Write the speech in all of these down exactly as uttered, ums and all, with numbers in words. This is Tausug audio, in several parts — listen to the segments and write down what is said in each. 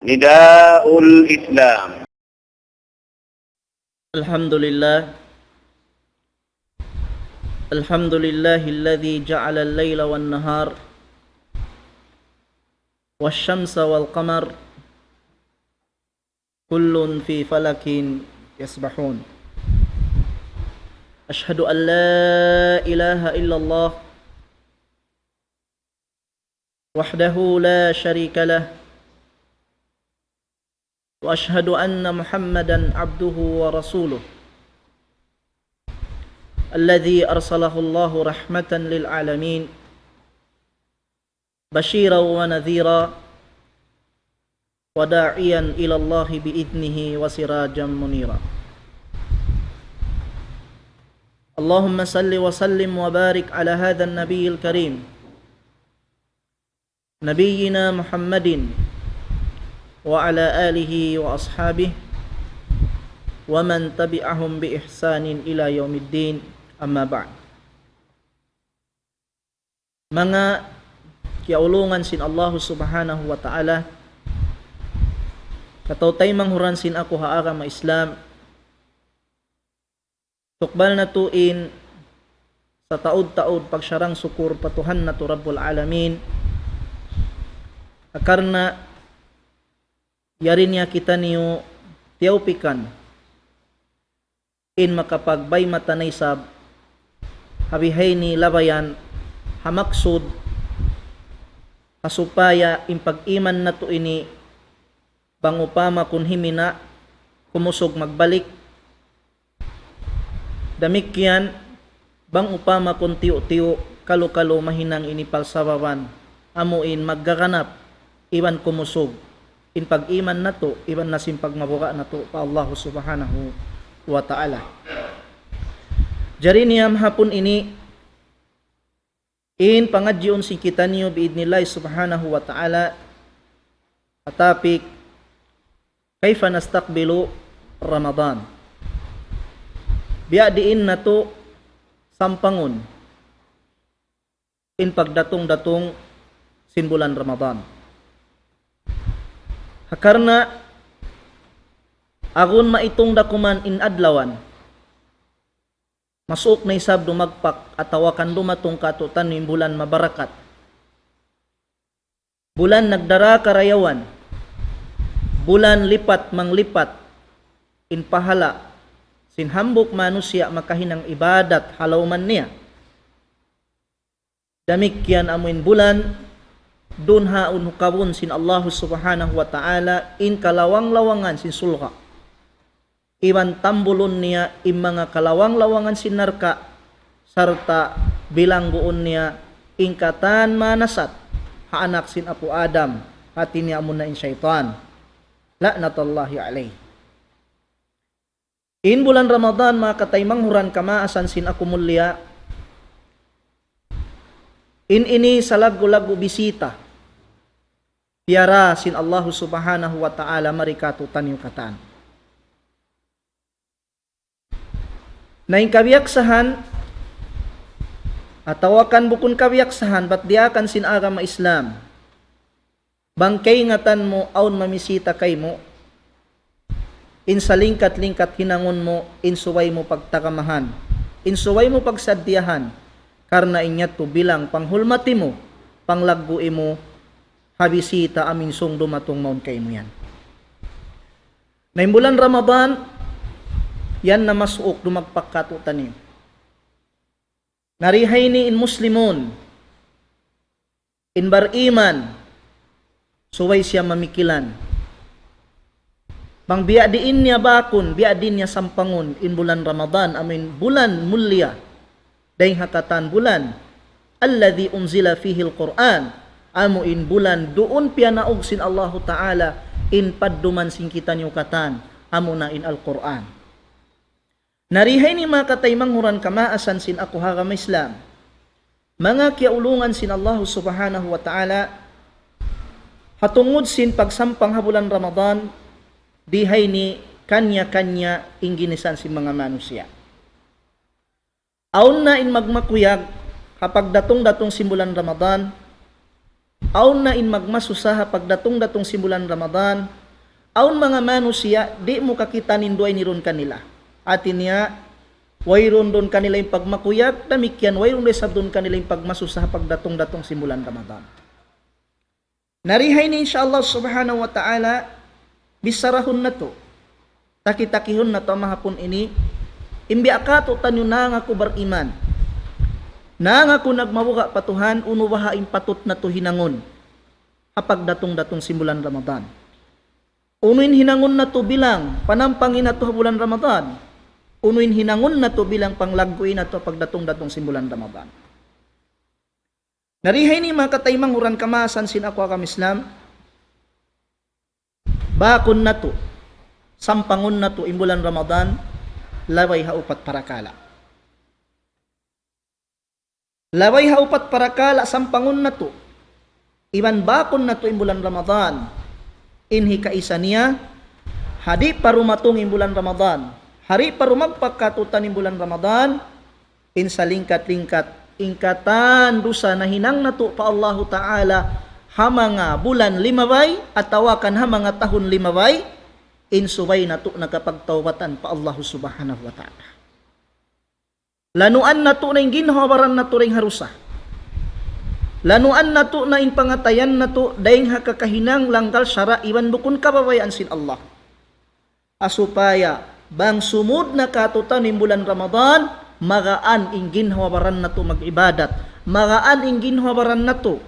نداء الإسلام. الحمد لله. الحمد لله الذي جعل الليل والنهار والشمس والقمر كل في فلك يسبحون. أشهد أن لا إله إلا الله وحده لا شريك له، وأشهد أن محمدا عبده ورسوله الذي أرسله الله رحمة للعالمين بشيرا ونذيرا وداعيا إلى الله بإذنه وسراجا منيرا. اللهم صل وسلم وبارك على هذا النبي الكريم نبينا محمد وعلى آله وأصحابه ومن تبعهم بإحسان إلى يوم الدين، أما بعد. Manga kiyaulungan sin Allahu Subhanahu wa Ta'ala, kataw-taymanghuran sin aku ha agama Islam, tukbal natu' in sataud-taud pagsarang-sukur pa Tuhan natu' Rabbul Alamin, karna' yari niya kitaniyu tiyawpikan in makapagbay mata na isab ha bihaini labayan ha maksud ha supaya in pag-iman natu' ini bang upama kun himina kumusug magbalik. Damikkiyan bang upama kun tiyu'-tiyu' kalu-kalu mahinang ini palsababan amu in maggaganap iban kumusug in pag-iman natu' iban na sin pagmabuga' natu' pa Allahu Subhanahu wa Ta'ala. Jari niya mahapun ini in pangadjiun sin kitaniyu bi'idnillahi Subhanahu wa Ta'ala ha topic, كيف نستقبل رمضان. Biya' diin natu' sampangun in pagdatung-datung sin bulan Ramadan. Ha karna' agun maitung da kuman in adlawan, masuuk na isab dumagpak atawa kan dumatung kātu'niyu in bulan mabarakat. Bulan nagdara karayawan, bulan lipat manglipat in pahala sin hambuuk manusiya' makahinang ibadat ha lawman niya. Damikkiyan amu in bulan, duun haun hukabun sin Allahu Subhanahu wa Ta'ala in kalawang-lawangan sin surga'. Iban tambulun niya in manga kalawang-lawangan sin narka', sarta' bilangguun niya in katan manasat ha anak sin apu' Adam, hāti niya amuna in saytan. La'natullahi alayh. In bulan Ramadan, manga kataymanghuran kamaasan sin aku mulia, in ini salaggu'-laggu' bisita piyara sin Allahu Subhanahu wa Ta'ala mari kātu'niyu katan. Na in kabiyaksahan, atawa kan bukun kabiyaksahan, bat diyaakan sin agama Islam, bang kaingatan mu awn mamisita kaymu, in salingkat-lingkat hinangun mu, in subay mu pagtagamahan, in subay mu pagsaddiyahan, karna' in yadtu bilang panghulmati mu, panglaggu'i mu, ha bisita amu in sung dumatung mawn kaymu yan. Na in bulan Ramadan, yan na masuuk dumagpak kātu'niyu. Na di ha ini in Muslimun, in bariman, subay siya mamikilan. Bang biya' diin niya bakun, biya' diin niya sampangun, in bulan Ramadan, amu in bulan mulia, dayng ha katan bulan, الذي أنزل فيه القرآن, amu in bulan duun piyanaug sin Allahu Ta'ala, in padduman sin kitaniyu katan, amuna in Al-Qur'an. Na di ha ini manga kataymanghuran kamaasan sin aku ha agama Islam, manga kiyaulungan sin Allahu Subhanahu wa Ta'ala, ha tungud sin pagsampang ha bulan Ramadan, di ha ini kanya-kanya in ginisan sin manga manusiya'. Awn na in magmakuyag, ha pagdatung-datung sin bulan Ramadan, awn na in magmasusa ha pagdatung-datung sin bulan Ramadan, awn manga manusiya', di' mu kakitaan in duwa ini duun kanila. Hati niya, wayruun duun kanila in pagmakuyag, damikkiyan wayruun da isab duun kanila in pagmasusa ha pagdatung-datung sin bulan Ramadan. Na di ha ini, insya Allah subhanahu wa ta'ala, bisarahun natu'. Taki-takihun natu' ha mahapun ini, in biya' katu'taniyu nangaku bariman. Nangaku nagmabuga' pa Tuhan, unu baha' in patut natu' hinangun ha pagdatung-datung sin bulan Ramadan. Unu in hinangun natu' bilang panampangin natu' ha bulan Ramadan. Unu in hinangun natu' bilang panglagguin natu' ha pagdatung-datung sin bulan Ramadan. Na di ha ini manga kataymanghuran kamaasan sin aku agama Islam, bakun natu', sampangun natu' in bulan Ramadan, labay ha upat parakala'. Labay ha upat parakala' sampangun natu', iban bakun natu' in bulan Ramadan. In hikaisa niya, ha di' pa dumatung in bulan Ramadan, ha di' pa dumagpak katu'tan in bulan Ramadan, in salingkat-lingkat, in katan dusa nahinang natu' pa Allahu Ta'ala, ha manga bulan limabay, atawa kan ha manga tahun limabay, in subay natu' nakapagtawbatan pa Allahu Subhanahu wa Ta'ala. Lanuan natu' na in ginhawa-baran natu' dayn ha dusa. Lanuan natu' na in pangatayan natu' dayn ha kakahinang langgal sara' iban bukun kababayaan sin Allah. Ha supaya bang sumud na katu'tan in bulan Ramadan, magaan in ginhawa-baran natu' mag-ibadat. Magaan in ginhawa-baran natu'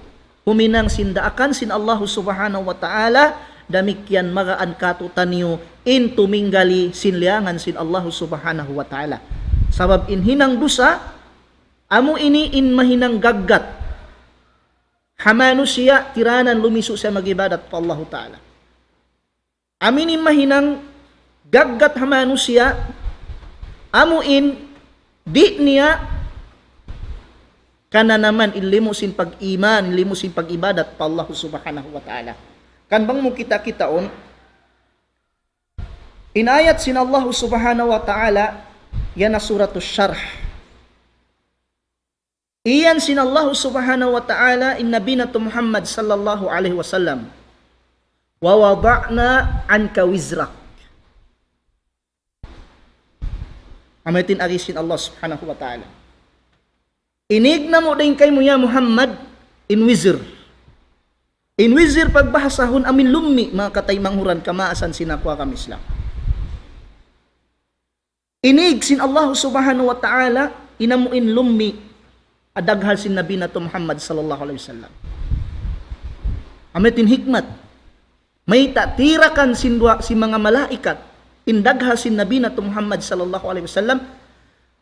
huminang sin daakan sin Allahu Subhanahu wa Ta'ala, damikkiyan magaan katu'taniyu in tuminggali sin liyangan sin Allahu Subhanahu wa Ta'ala. Sabab in hinang dusa, amu ini in mahinang gaggat ha manusiya' tiranan lumisu' siya mag-ibadat pa Allahu Ta'ala. Amu ini in mahinang gaggat ha manusiya', amu in di' niya kananaman in limu sin pag-iman, in limu sin pag-ibadat pa Allah Subhanahu wa Ta'ala. Kan bang mu kita-kitaun, in ayat sin Allah Subhanahu wa Ta'ala, yan na Suratul Sharh. Iyan sin Allah Subhanahu wa Ta'ala in Nabi natu' Muhammad sallallahu alayhi wasallam. ووضعنا عنك وزرك. Amu ini in agi sin Allah Subhanahu wa Ta'ala. Inīg namu' dayn kaymu ya Muhammad in wizr. In wizr pagbahasahun amu in lummi', manga kataymanghuran kamaasan sin aku agama Islam. Inīg sin Allah Subhanahu wa Ta'ala in amu in lummi' ha daghal sin Nabi natu' Muhammad sallallahu alayhi wasallam. Amu ini in hikmat. Mayta' tirakan sin duwa, sin manga malaikat in daghal sin Nabi natu' Muhammad sallallahu alayhi wasallam,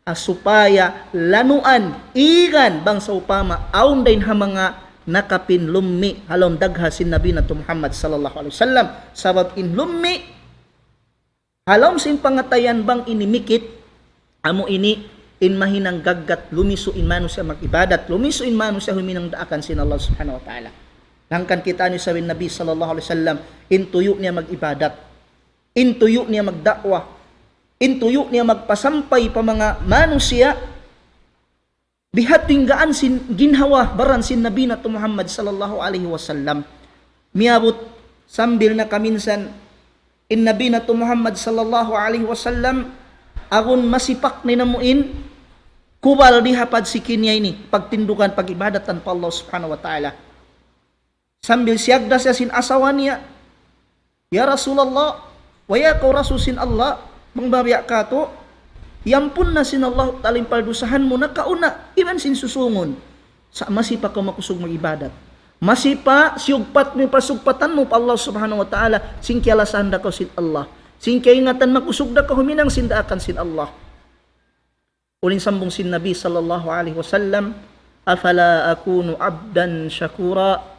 ha supaya lanuan, īgan bang sawpama awn dayn ha manga nakapin lummi' ha lawm daghal sin Nabi natu' Muhammad sallallahu alayhi wasallam. Sabab in lummi' ha lawm sin pangatayan bang ini mikit, amu ini in mahinang gaggat lumisu' in manusiya' mag-ibadat, lumisu' in manusiya' huminang daakan sin Allah Subhanahu wa Ta'ala. Hangkan kita' niyu isab in Nabi sallallahu alayhi wasallam, in tuyu' niya mag-ibadat, in tuyu' niya magda'wa, in tuyu' niya magpasampay pa manga manusiya', bihatinggaan sin ginhawa-baran sin Nabi natu' Muhammad sallallahu alayhi wasallam. Miyabut sambil nakaminsan in Nabi natu' Muhammad sallallahu alayhi wasallam, agun masipak na in amu in kubal di ha padsiki niya ini, pagtindugan, pag-ibadatan pa Allah Subhanahu wa Ta'ala. Sambil siyagda siya sin asawa niya, "Ya Rasulullah, waya' kaw Rasul sin Allah, bang mabiya' katu', iyampun na sin Allah Ta'ala in paldusahan mu nakauna, iban sin susungun. Sa' masi pa kaw makusug mag-ibadat. Masi pa siyugpat mu, pasugpatan mu pa Allah Subhanahu wa Ta'ala, sin kiyalasahan da kaw sin Allah. Sin kiyaingatan makusug da kaw huminang sin daakan sin Allah." Unu in sambung sin Nabi sallallahu alayhi wasallam, "أفلا أكون عبدا شكورا?"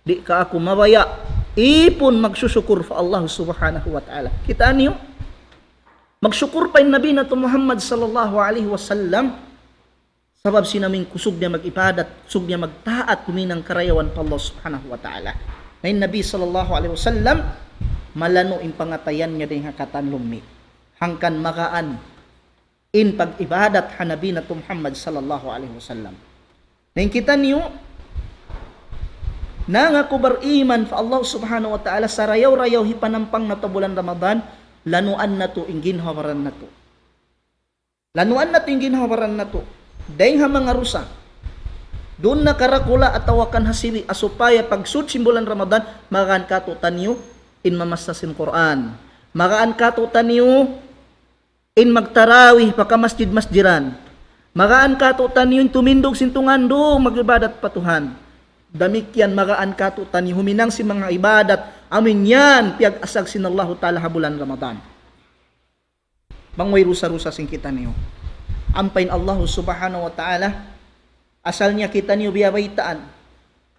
Di' ka aku mabaya' ipun magsusukur pa Allah Subhanahu wa Ta'ala? Kita' niyu, magsukur pa in Nabi natu' Muhammad sallallahu alayhi wasallam, sabab sin amu in kusug niya mag-ibadat, kusug niya magtaat, huminang karayawan pa Allah Subhanahu wa Ta'ala. Na in Nabi sallallahu alayhi wasallam, malanu' in pangatayan niya dayn ha katan lummi'. Hangkan magaan in pag-ibadat ha Nabi natu' Muhammad sallallahu alayhi wasallam. Na in kita' niyu, nangaku bariman pa Allah Subhanahu wa Ta'ala, sarayaw-rayaw hipanampang natu' bulan Ramadan, lanuan natu' in ginhawa-baran natu'. Lanuan natu' in ginhawa-baran natu'. Dayng ha manga dusa. Duun na karakula' atawa kan hasiwi, supaya pagsud sin bulan Ramadan, magaan kātu'niyu in mamassa sin Qur'an. Magaan kātu'niyu in magtarawih pa kamasjid-masjiran. Magaan kātu'niyu in tumindug sin tungandu' mag-ibadat pa Tuhan. Damikkiyan magaan kātu'niyu huminang sin manga ibadat, amu in yan piyag-asag sin Allahu Ta'ala ha bulan Ramadan. Bang way dusa-dusa sin kitaniyu. Ampa in Allahu Subhanahu wa Ta'ala, asal niya kitaniyu biyabaytaan.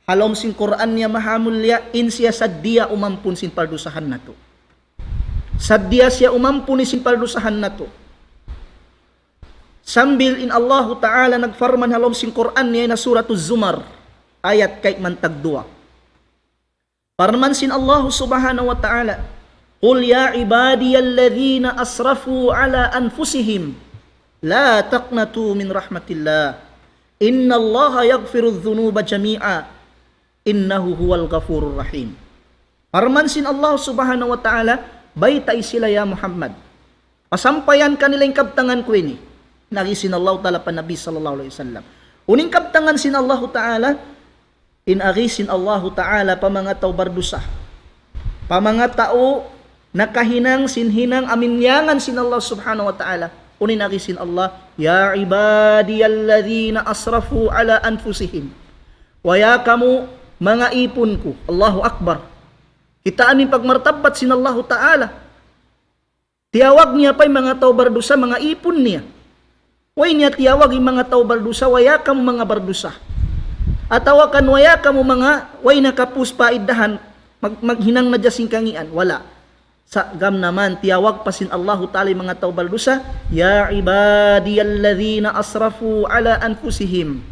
Ha lawm sin Qur'an niya mahamulliya, in siya saddiya umampun sin pardusahan natu'. Saddiya siya umampun sin pardusahan natu'. Sambil in Allahu Ta'ala nagparman ha lawm sin Qur'an niya ha Suratuz Zumar, ayat kayman tagduwa. Parman sin Allahu Subhanahu wa Ta'ala, قل يا عبادي الذين أسرفوا على أنفسهم لا تقنطوا من رحمة الله إن الله يغفر الذنوب جميعا إنه هو الغفور الرحيم. Parman sin Allah Subhanahu wa Ta'ala, baytai sila ya Muhammad. Pasampayan kanila in kabtangan ku ini. In agi sin Allah Ta'ala pa Nabi sallallahu alayhi wasallam. Unu in kabtangan sin Allah Ta'ala, in agi sin Allah Ta'ala pa manga tau bardusa. Pa manga tau nakahinang sin hinang amu in iyangan sin Allah Subhanahu wa Ta'ala. Unu in agi sin Allah, يا عبادي الذين أسرفوا على أنفسهم. Waya kamu manga īpun ku. Allahu Akbar. Kitaa niyu in pagmartabat sin Allahu Ta'ala. Tiyawag niya pa in manga tau bardusa, manga īpun niya. Way niya tiyawag in manga tau bardusa, waya kamu manga bardusa. Atawa kan waya kamu manga, way na kapūs pa iddahan, mag-, maghinang na dya sin kangīan. Wala'. Sa' gam naman, tiyawag pa sin Allahu Ta'ala in manga tau bardusa, يا عبادي الذين أسرفوا على أنفسهم.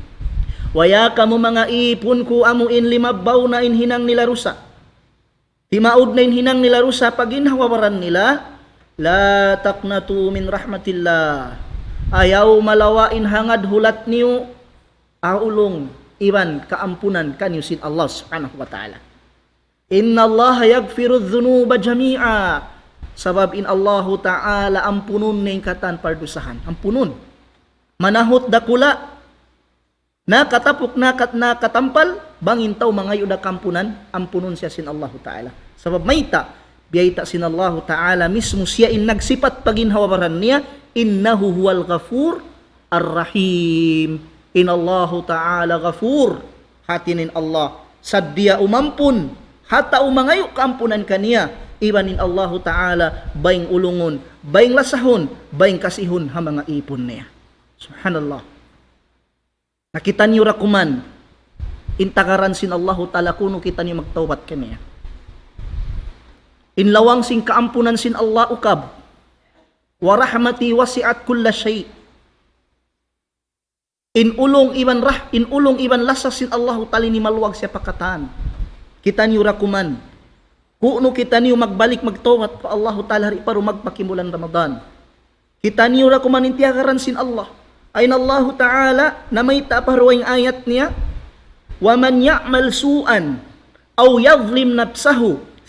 Waya kamu manga īpun ku amu in limabbaw na in hinang nila dusa. Timaud na in hinang nila dusa pa ginhawa-baran nila, لا تقنطوا من رحمة الله. Ayaw malawa' in hangad hulat niyu, ulung iban kaampunan kaniyu sin Allah Subhanahu wa Ta'ala. إن الله يغفر الذنوب جميعا. Sabab in Allahu Ta'ala ampunun niya in katan pardusahan. Ampunun. Manahut dakula', nakatapuk, nakat-, nakatampal, bang in tau mangayu' da kaampunan, ampunun siya sin Allahu Ta'ala. Sabab mayta', biyayta' sin Allahu Ta'ala mismu siya in nagsipat pa ginhawa-baran niya, إنه هو الغفور الرحيم. In Allahu Ta'ala Ghafur, hāti niya in Allah, saddiya umampun, ha tau mangayu' kaampunan kaniya, iban in Allahu Ta'ala, bayng ulungun, bayng lasahun, bayng kasihun, ha manga īpun niya. Subhanallah. Na kitaniyu ra kuman, in tagaran sin Allahu Ta'ala kunu' kitaniyu magtawbat kaniya. In lawang sin kaampunan sin Allah ukab. ورحمتي وسعت كل شيء. In ulung iban rah-, in ulung iban lasa sin Allahu Ta'ala ini maluag siya pa katan. Kitaniyu ra kuman. Kunu' kitaniyu magbalik magtawbat pa Allahu Ta'ala di' pa duun magpa in bulan Ramadan. Kitaniyu ra kuman in tiyagaran sin Allah. Ayn Allahu Ta'ala namayta' pa dugaing ayat niya, ومن يعمل سوءا أو يظلم نفسه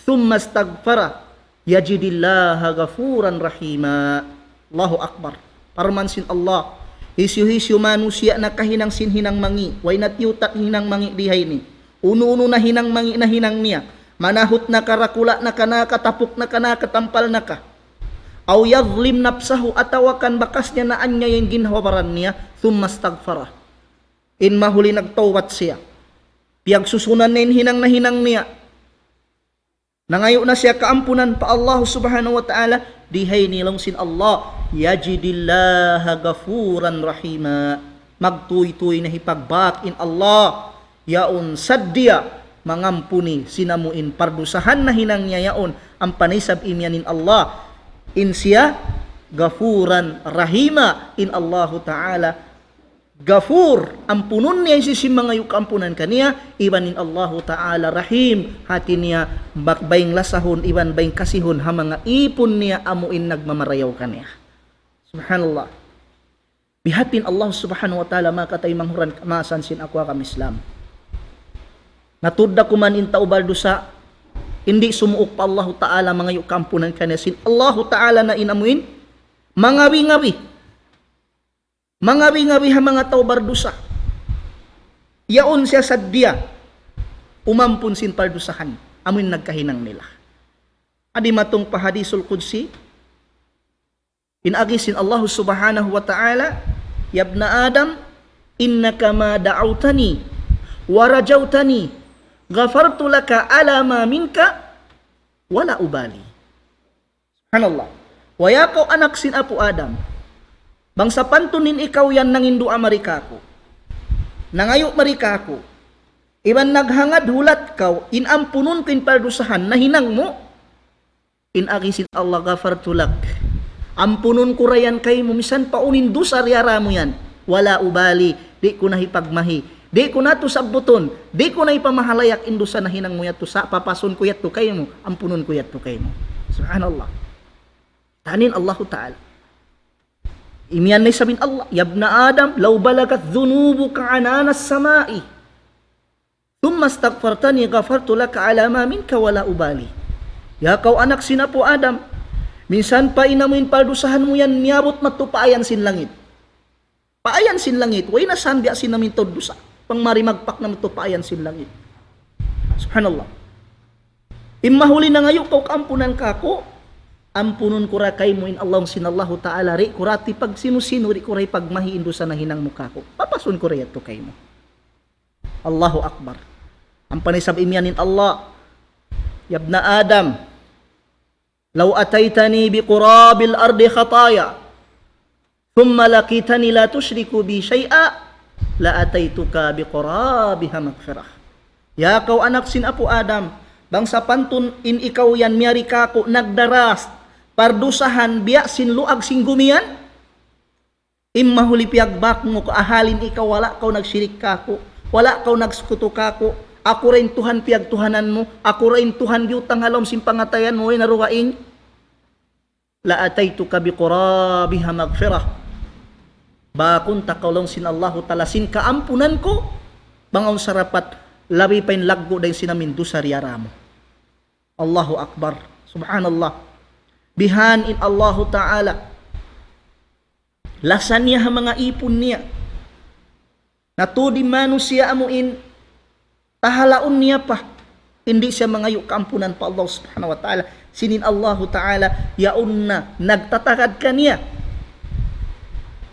ثم يستغفر يجد الله غفورا رحيما. Allahu Akbar. Parman sin Allah, hisiyu-hisiyu manusiya' nakahinang sin hinang mangi', way na tiyutat hinang mangi' di ha ini. Unu-unu na hinang mangi' nahinang niya. Manahut na ka, dakula' na ka, nakatapuk na ka, nakatampal na ka. أو يظلم نفسه, atawa kan bakas niya naanyaya in ginhawa-baran niya, ثم استغفر. In mahuli nagtawbat siya. Piyagsusunan niya in hinang nahinang niya. Nangayu' na siya kaampunan pa Allah Subhanahu wa Ta'ala, di ha ini laung sin Allah, يجد الله غفورا رحيما. Magtūy-tūy na hipagbak in Allah, yaun saddiya mangampuni sin amu in pardusahan nahinang niya yaun, ampa na isab imiyan in Allah, in siya غفورا رحيما, in Allahu Ta'ala Ghafur, ampunun niya in sisi mangayu' kaampunan kaniya, iban in Allahu Ta'ala Rahim, hāti niya bak-, bayng lasahun, iban bayng kasihun ha manga īpun niya amu in nagmamarayaw kaniya. Subhanallah. Biya' ha yan in Allah Subhanahu wa Ta'ala, manga kataymanghuran maasan sin aku ha agama Islam. Natud da kuman in tau bardusa, di' sumuuk pa Allahu Ta'ala mangayu' kaampunan kaniya sin Allahu Ta'ala na in amuin mangawi-ngawi. Mangawi-ngawi ha manga tau bardusa. Yaun siya sadja umampun sin pardusahan amuin nagkahinang nila. Adi matung pa hadisul qudsi, in agi sin Allah Subhanahu wa Ta'ala, "Ya ibna Adam, innaka ma da'awtani wa rajawtani, ghafartu laka ala ma minka, wala ubali." Subhanallah. "Wa ya kaw anak sin Apu' Adam, bang sapantun in ikaw yan nanginduwaa mari kāku', nangayu' mari kāku', iban naghangad hulat kaw in ampunun ku in pardusahan nahinang mu, in agi sin Allah, ghafartu lak. Ampunun ku ra yan kaymu, misan pa unu in dusa diyara mu yan. Wala ubali, di' ku na hipagmahi. Di' ku na tuud sabbutun, di' ku na hipamahalayak in dusa nahinang mu yadtu, sa' papasun ku yadtu kaymu, ampunun ku yadtu kaymu." Subhanallah. Tanin Allahu Ta'ala. Imiyan na isab in Allah, "Ya ibna Adam, law balagat dhunubuka anana samai, thumma astaghfartani ghafartu laka ala ma minka wala ubali." Ya kaw anak sin Apu' Adam, minsan pa in amuin pardusahan mu yan miyabut madtu pa ayan sin langit. Pa ayan sin langit, way na saan biya' sin amuin tau dusa. Bang mari magpak na madtu pa ayan sin langit. Subhanallah. In mahuli nangayu' kaw kaampunan kāku', ampunun ku ra kaymu in Allah sin Allahu Ta'ala, di' ku ra hipagsimu-simu, di' ku ra hipagmahi in dusa nahinang mu kāku'. Papasun ku ra yadtu kaymu. Allahu Akbar. Ampa na isab imiyan in Allah, "Ya ibna Adam, law ataytani bi qurabil ardi khataya, thumma laqitani la tushriku bi shay'a, la ataytuka bi qurabiha maghfirah." Ya kaw anak sin Apu' Adam, bang sapantun in ikaw yan miyari kāku' nagdaras pardusahan biya' sin luag sin gumi yan, in mahuli piyagbak mu ku, ahalin ikaw wala' kaw nagsirik kāku', wala' kaw nagsikutu kāku', aku ra in Tuhan piyagtuhanan mu, aku ra in Tuhan biyutang ha lawm sin pangatayan mu, way na dugaing. La ataytuka bi qurabiha maghfirah. Bakun ta kaw laung sin Allahu Ta'ala sin kaampunan ku, bang awn sarapat labi pa in laggu' dayn sin amuin dusa diyara mu. Allahu Akbar. Subhanallah. Bihan in Allahu Ta'ala. Lasa niya ha manga īpun niya. Na tuud in manusiya' amuin tahalaun niya pa. Di' siya mangayu' kaampunan pa Allah Subhanahu wa Ta'ala. Sin in Allahu Ta'ala, yaun na nagtatagad kaniya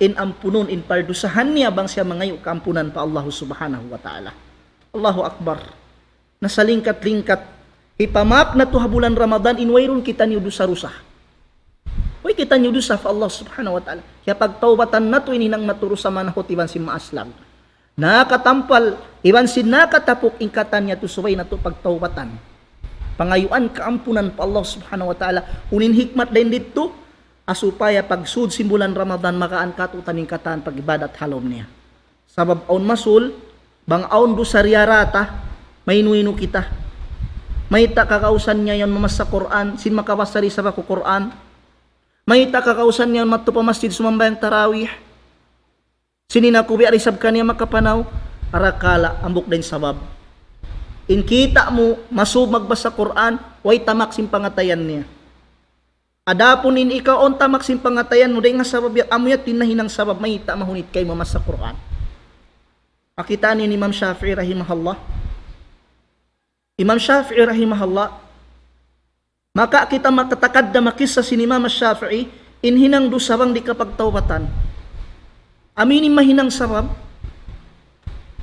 in ampunun in pardusahan niya bang siya mangayu' kaampunan pa Allah Subhanahu wa Ta'ala. Allahu Akbar. Na salingkat-lingkat, hipamaap natu' ha bulan Ramadan in wayruun kitaniyu dusa-dusa. Way kitaniyu dusa pa Allah Subhanahu wa Ta'ala. Hiyapagtawbatan natu' in hinang natu' dusa manahut iban sin maaslag. Nakatampal, iban sin nakatapuk in katan niya tu subay natu' pagtawbatan. Pangayuan kaampunan pa Allah Subhanahu wa Ta'ala. Unu in hikmat dayn didtu, ha supaya pagsud sin bulan Ramadan magaan katu'niyu in katan pag-ibadat ha lawm niya. Sabab awn masul, bang awn dusa diyara ta, mainu-inu kita. Mayta' kakausan niya yan mamassa Qur'an, sin makabassa di' isab aku Qur'an. Mayta' kakausan niya yan madtu pa masjid sumambahayang tarawih. Sin in aku biya' di' isab kaniya makapanaw, arakala' hambuuk da in sabab. In kita' mu, masub magbassa Qur'an, way tamak sin pangatayan niya. Adapun in ikaw awn tamak sin pangatayan mu, dayn ha sabab ya, amu yadtu in nahinang sabab mayta' mahunit kaymu mamassa Qur'an. Kakitaan niyu in Imam Shafi'i rahimahullah. Imam Shafi'i rahimahullah, maka kita makatakad da makissa sin Imam Shafi'i, in hinang dusa bang di' kapagtawbatan. Amu in mahinang sabab,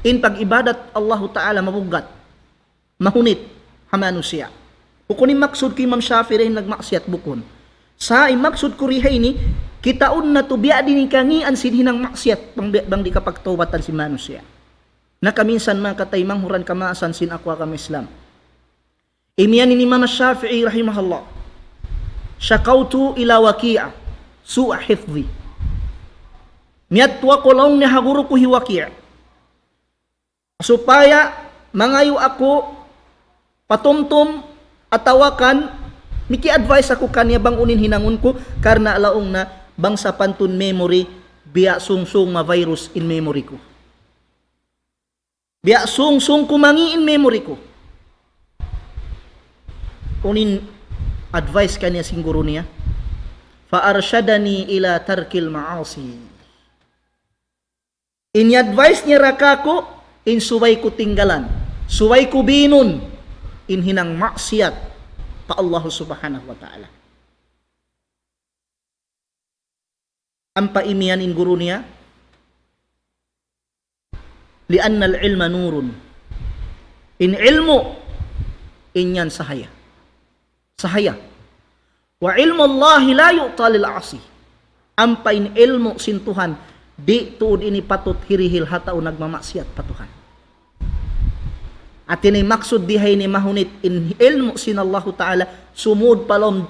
in pag-ibadat Allahu Ta'ala mabugat. Mahunit ha manusiya'. Bukun in maksud ku Imam Shafi'i in nagmaksiyat, bukun. Sa' in maksud ku di ha ini, kitaun natu' biya' diin in kangīan sin hinang maksiyat, bang, bang di' kapagtawbatan sin manusiya'. Na kaminsan manga kataymanghuran kamaasan sin aku agama Islam. Imiyan in Imam Shafi'i rahimahullah. شكوت إلى وكيع سوء حفظي. Miyadtu aku laung niya ha guru ku hi Waki'. Supaya mangayu' aku patumtum atawa kan miki-advise aku kaniya bang unu in hinangun ku, karna' laung niya bang sapantun memory, biya' sung-sung ma-virus in memory ku. Biya' sung-sung ku mangi' in memory ku. Unu in advice kaniya sin guru niya? فأرشدني إلى ترك المعاصي. In advice niya ra kāku', in subay ku tinggalan, subay ku bīnun in hinang maksiyat pa Allah Subhanahu wa Ta'ala. Ampa imiyan in guru niya, لأن العلم نور. In ilmu', in yan sahaya. Sahaya. وعلم الله لا يعطى للعاصي. Ampa in ilmu' sin Tuhan, di' tuud ini patut hirihil ha tau nagmamaksiyat pa Tuhan. Hati niya maksud di ha ini mahunit in ilmu' sin Allahu Ta'ala, sumud pa lawm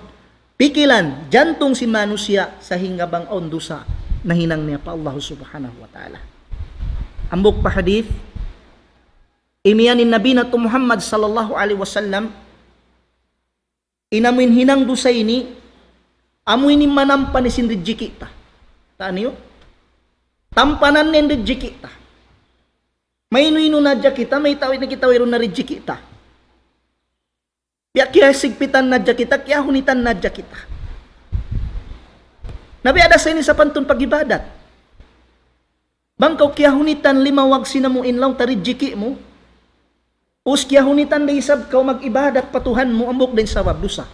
pikilan, jantung sin manusiya', sahingga bang awn dusa nahinang niya pa Allah Subhanahu wa Ta'ala. Hambuuk pa hadith, imiyan in Nabi natu' Muhammad sallallahu alayhi wasallam, in amu in hinang dusa ini, amu ini manampan sin rijiki' ta. Taan niyu? Tampanan in rijiki' ta. Maynu-inu na hadja kita, mayta' na kita wayruun na rijiki' ta. Biya' kiyasigpitan na hadja kita, kiyahunitan na hadja kita. Na biya' da sa ini sapantun pag-ibadat. Bang kaw kiyahunitan limawag sin amu in laung ta rijiki' mu, us kiyahunitan da isab kaw mag-ibadat pa Tuhan mu, hambuuk da in sabab, dusa.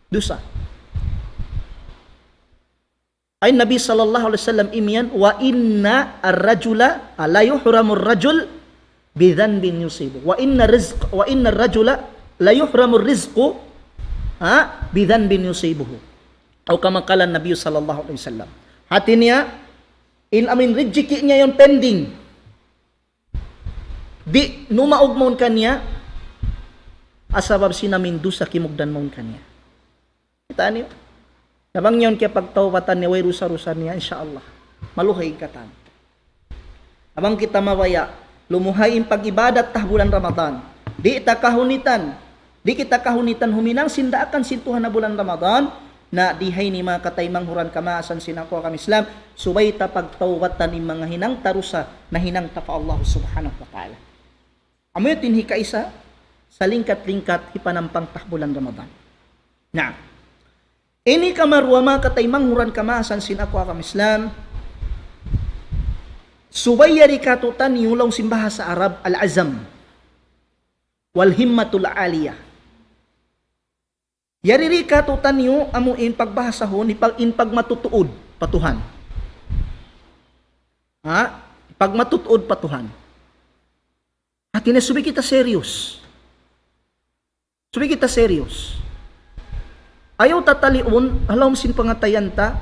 Dusa. Ay Nabi sallallahu alayhi wasallam imiyan, وإن الرجل ليحرم الرجل بذنب يصيبه. وإن الرزق، وإن الرجل ليحرم الرزق, ha, بذنب يصيبه. أو كما قال النبي صلى الله عليه وسلم. Hati niya, in amu in rijiki' niya yan pending. Di' numaug mawn kaniya, ha sabab sin amu in dusa kimugdan mawn kaniya. Kita' niyu? Na bang yaun kiyapagtawbatan niya, way dusa-dusa niya, insya Allah. Maluhay in katan. Na bang kita mabaya', lumuhay in pag-ibadat ta bulan Ramadan. Di' ta kahunitan. Di' kita kahunitan huminang sin daakan sin Tuhan ha bulan Ramadan. Na di ha ini manga kataymanghuran kamaasan sin aku agama Islam, subay ta pagtawbatan in manga hinang ta dusa, nahinang ta pa Allah Subhanahu wa Ta'ala. Amu yadtu in hikaisa, salingkat-lingkat hipanampang ta bulan Ramadan. Na, ini kamaruwa manga kataymanghuran kamaasan sin aku agama Islam, subay yari kātu'niyu laung sin bahasa Arab, al-azam, wal himmatul aliyah. Yari di kātu'niyu amu in pagbahasahun, in pag-, in pagmatutuud pa Tuhan. Ha? Pagmatutuud pa Tuhan. Hati niya subay kita serious. Subay kita serious. Ayaw ta taliun, ha lawm sin pangatayan ta,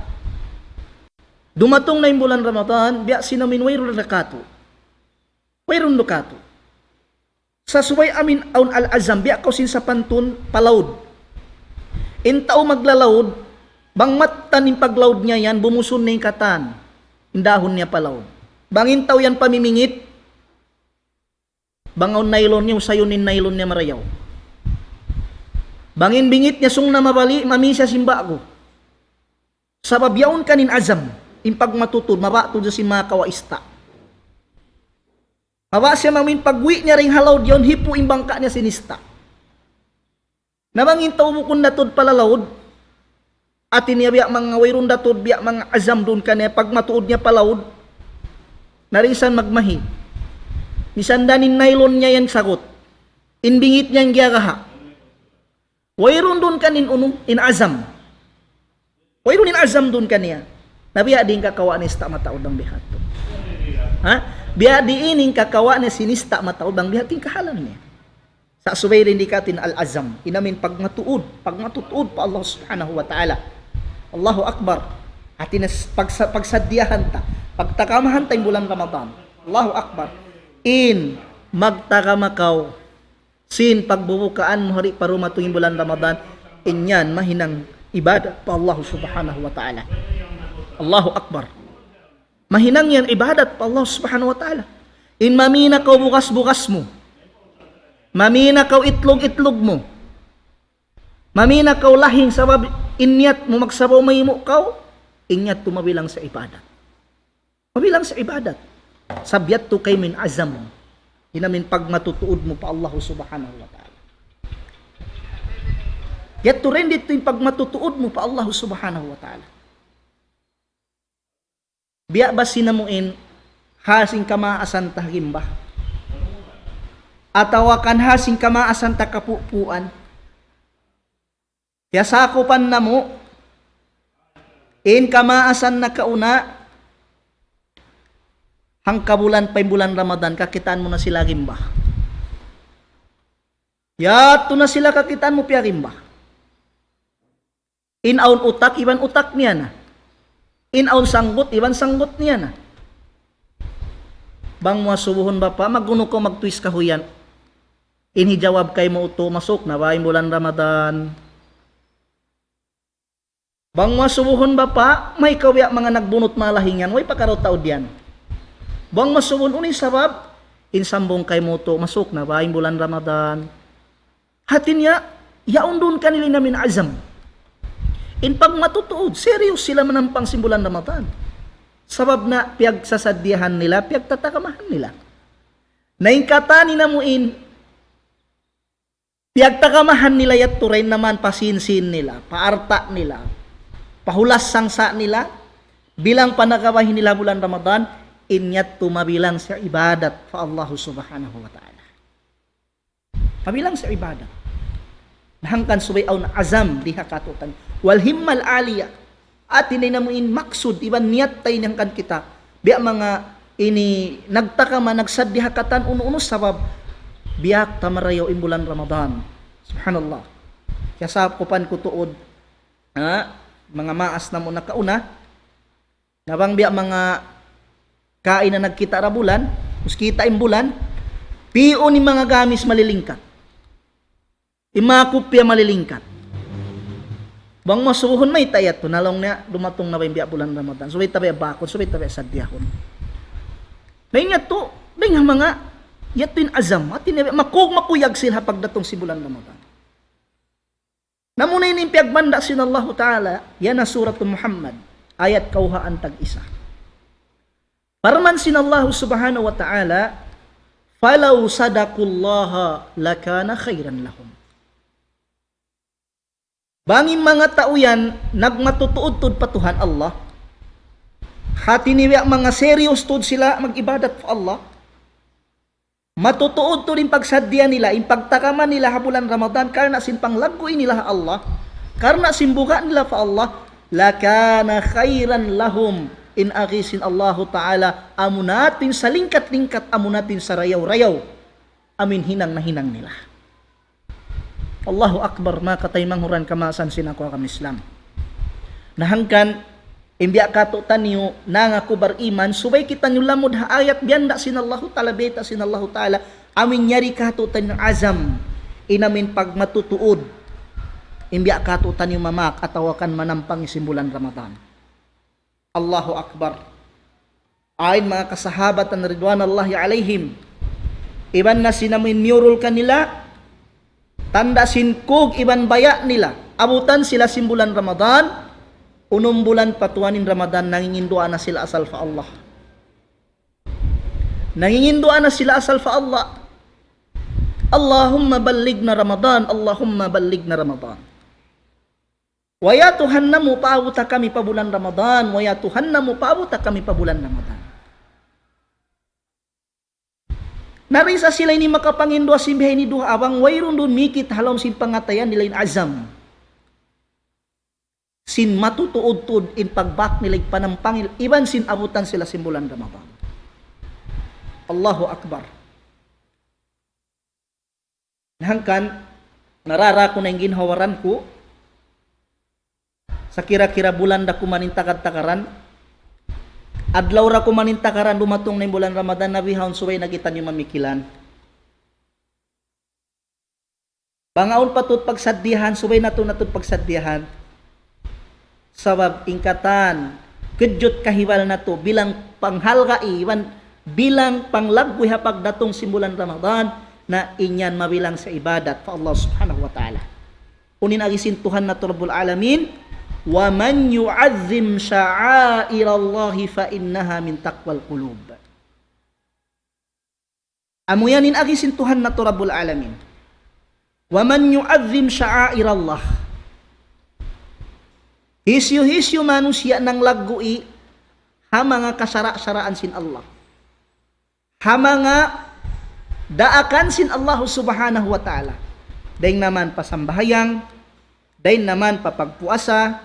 dumatung na in bulan Ramadan, biya' sin amu in wayruun da kātu'. Wayruun da kātu'. Sa' subay amu in awn al-azam, biya' kaw sin sapantun pa laud. In tau maglalaud, bang mattan in paglaud niya yan, bumusun na in katan, in dahun niya pa laud. Bang in tau yan pamimingit, bang awn nylon niya, usayun in nylon niya marayaw. Bang in bingit niya sung na mabali', mami siya sin ba'gu. Sabab yaun kaniya in azam, in pagmatutuud, mabaya' tuud siya sin manga kawa' ista'. Mabaya' siya amu in pagguwi' niya dayn ha laud yaun, hipu' in bangka' niya sin ista'. Na bang in tau bukun da tuud palalaud, hati niya biya' manga wayruun da tuud, biya' manga azam duun kaniya, pagmatuud niya pa laud, na di' sa magmahi. Misan da in nylon niya yan sagut. In bingit niya yan giyagaha'. Wayruun duun kaniya in unu, in azam. Wayruun in azam duun kaniya. Na biya' diin kakawa' niya ista' mataud bang biya' hādtu. Ha? Biya' diin in kakawa' niya sin ista' mataud bang biya' hādtu in kahalan niya. Sa' subay dayn di kātu' in al-azam. In amu in pagmatuud, pagmatutuud pa Allah Subhanahu wa Ta'ala. Allahu Akbar. Hati niya s-, pagsa-, pagsadiyahan ta, pagtakamahan ta in bulan Ramadan. Allahu Akbar. In magtakama kaw sin pagbubukaan mu ha di' pa dumatung in bulan Ramadan, in yan mahinang ibadat pa Allah Subhanahu wa Ta'ala. Allahu Akbar. Mahinang yan ibadat pa Allah Subhanahu wa Ta'ala. In mamī na kaw bugas-bugas mu. Mamī na kaw itlug-itlug mu. Mamī na kaw lahing sabab in niyat mu magsabaw maymu' kaw, in yadtu mabilang sin ibadat. Mabilang sin ibadat. Sabab yadtu kaymu in azam. In amu in pagmatutuud mu pa Allah Subhanahu wa Ta'ala. Yadtu ra in didtu in pagmatutuud mu pa Allah Subhanahu wa Ta'ala. Biya' ba sin amu in ha sin kamaasan ta gimba? Atawa kan ha sin kamaasan ta kapupuan? Kiyasakupan namu', in kamaasan nakauna, hangka bulan pa in bulan Ramadan, kakitaan mu na sila gimba. Yadtu na sila kakitaan mu piyagimba. In awn utak, iban utak niya na. In awn sanggut, iban sanggut niya na. Bang mu asubuhun bapa', mag'unu kaw magtwist kahuyan. In hijawab kaymu utu', masuk na ba in bulan Ramadan? Bang mu asubuhun bapa', mayta' kaw biya' manga nagbunut malahingan, way pa karaw-taud yan. Bang mu asubuhun, unu in sabab, in sambung kaymu utu', masuk na ba in bulan Ramadan? Hati niya, yaun duun kanila in amu in azam. In pagmatutuud, serious sila manampang sin bulan Ramadan. Sabab na piyagsasaddiyahan nila, piyagtatakamahan nila. Na in katan in amu in, piyagtakamahan nila yadtu ra in naman pa sin-sin nila, pa alta' nila, pa hulas sangsa' nila, bilang panakabahi nila bulan Ramadan, in yadtu mabilang sin ibadat pa Allah Subhanahu wa Ta'ala. Mabilang sin ibadat. Na hangkan subay awn azam di ha katu'niyu. Wal himmal aliyah. Hati niya in amu in maksud, iban niyat ta ini hangkan kita. Biya' manga ini nagtakama, nagsaddiya ha katan unu-unu sabab. Biya' ta marayaw in bulan Ramadan. Subhanallah. Kiyasakupan ku tuud, ha, manga maas namu' nakauna. Na bang biya' manga kaina nagkita' da bulan, us kita' in bulan, pi'un in manga gamis malilingkat. In manga kupya malilingkat. Bang mu asubuhun mayta' yadtu, na laung niya, dumatung na ba in biya' bulan Ramadan? Subay ta biya' bakun, subay ta biya' saddiyahun. Na in yadtu, dayn ha manga, yadtu in azam, hati niya, makug-, makuyag sila pagdatung sin bulan Ramadan. Na amu na ini in piyagbanda' sin Allahu Ta'ala, yan ha Suratul Muhammad, ayat kawhaan tag-isa. Parman sin Allahu Subhanahu wa Ta'ala, فَلَوْ صَدَقُوا اللَّهَ لَكَانَ خَيْرًا لَهُمْ. Bang in manga tau yan nagmatutuud tuud pa Tuhan Allah, hati niya manga serious tuud sila mag-ibadat pa Allah, matutuud tuud in pagsaddiya nila, in pagtakama nila ha bulan Ramadan, karna' sin panglaggu' nila ha Allah, karna' sin buga' nila pa Allah, لَكَانَ خَيْرًا لَهُمْ. In agi sin Allahu Ta'ala, amu na in salingkat-lingkat, amu na in sarayaw-rayaw. Amu in hinang nahinang nila. Allahu Akbar, manga kataymanghuran kamaasan sin aku agama Islam. Na hangkan, in biya' katu'niyu, nangaku bariman, subay kitaniyu lamud ha ayat biyanda' sin Allahu Ta'ala, bayta' sin Allahu Ta'ala, amu in yari katu'niyu azam, in amu in pagmatutuud, in biya' katu'niyu mamak atawa kan manampang sin bulan Ramadan. Allahu Akbar. Awn manga kasahabatan ridwanallahi alayhim. Iban na sin amu in miyurul kanila, tanda' sin kug iban baya' nila. Abutan sila sin bulan Ramadan, unum bulan pa tuwan in Ramadan, nanginginduwaa na sila asal pa Allah. Nanginginduwaa na sila asal pa Allah. اللهم بلغنا رمضان، اللهم بلغنا رمضان. Waya Tuhan namu', paabuta kami pa bulan Ramadan. Waya Tuhan namu', paabuta kami pa bulan Ramadan. Na di' sa sila ini makapanginduwaa sin bihaini duwaa bang wayruun duun mikit ha lawm sin pangatayan nila in azam. Sin matutuud-tuud in pagbak nila panampangil, iban sin abutan sila sin bulan Ramadan. Allahu Akbar. Na hangkan, narara ku na in ginhawa-baran ku, sakira-kira bulan da ku man in tagad-tagaran, adlaw da ku man in tagaran, dumatung na in bulan Ramadan, na bihaun subay na kitaniyu mamikilan. Bang awn pa tuud pagsaddiyahan, subay natu', natu' pagsaddiyahan. Sabab in katan, kiyujut kahibal natu', bilang panghalga' iban bilang panglaggu' ha pagdatung sin bulan Ramadan, na in yan mabilang sin ibadat pa Allah Subhanahu wa Ta'ala. Unu in agi sin Tuhan natu' Rabbul Alamin, وَمَنْ يُعَظِّمْ شَعَائِرَ اللَّهِ فَإِنَّهَا مِنْ تَقْوَى الْقُلُوبِ. Amu yan in agi sin Tuhan natu' Rabbul Alamin. ومن يعظم شعائر الله. Hisiyu-hisiyu manusiya' nanglaggu'i ha manga kasara'-saraan sin Allah, ha manga daakan sin Allah Subhanahu wa Ta'ala. Dayn na man pa sambahayang, dayn na man pa pagpuasa,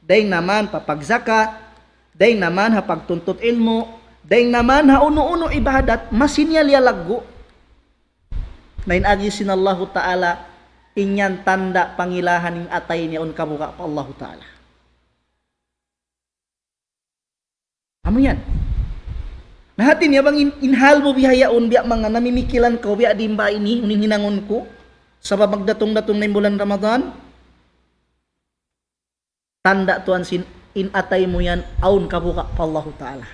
dayn na man pa pagzakat, dayn na man ha pagtuntut ilmu', dayn na man ha unu-unu ibadat, masi niya liyalaggu'. Na in agi sin Allahu Ta'ala, in yan tanda' pangilahan in atay niya awn kabuga' pa Allahu Ta'ala. Amu yan. Na hati niya bang in, in hal mu bihaun, biya' manga namimikilan kaw, biya' di' ba ini, unu in hinangun ku, sabab magdatung-datung na in bulan Ramadan, tanda' tuwan sin in atay mu yan awn kabuga' pa Allahu Ta'ala.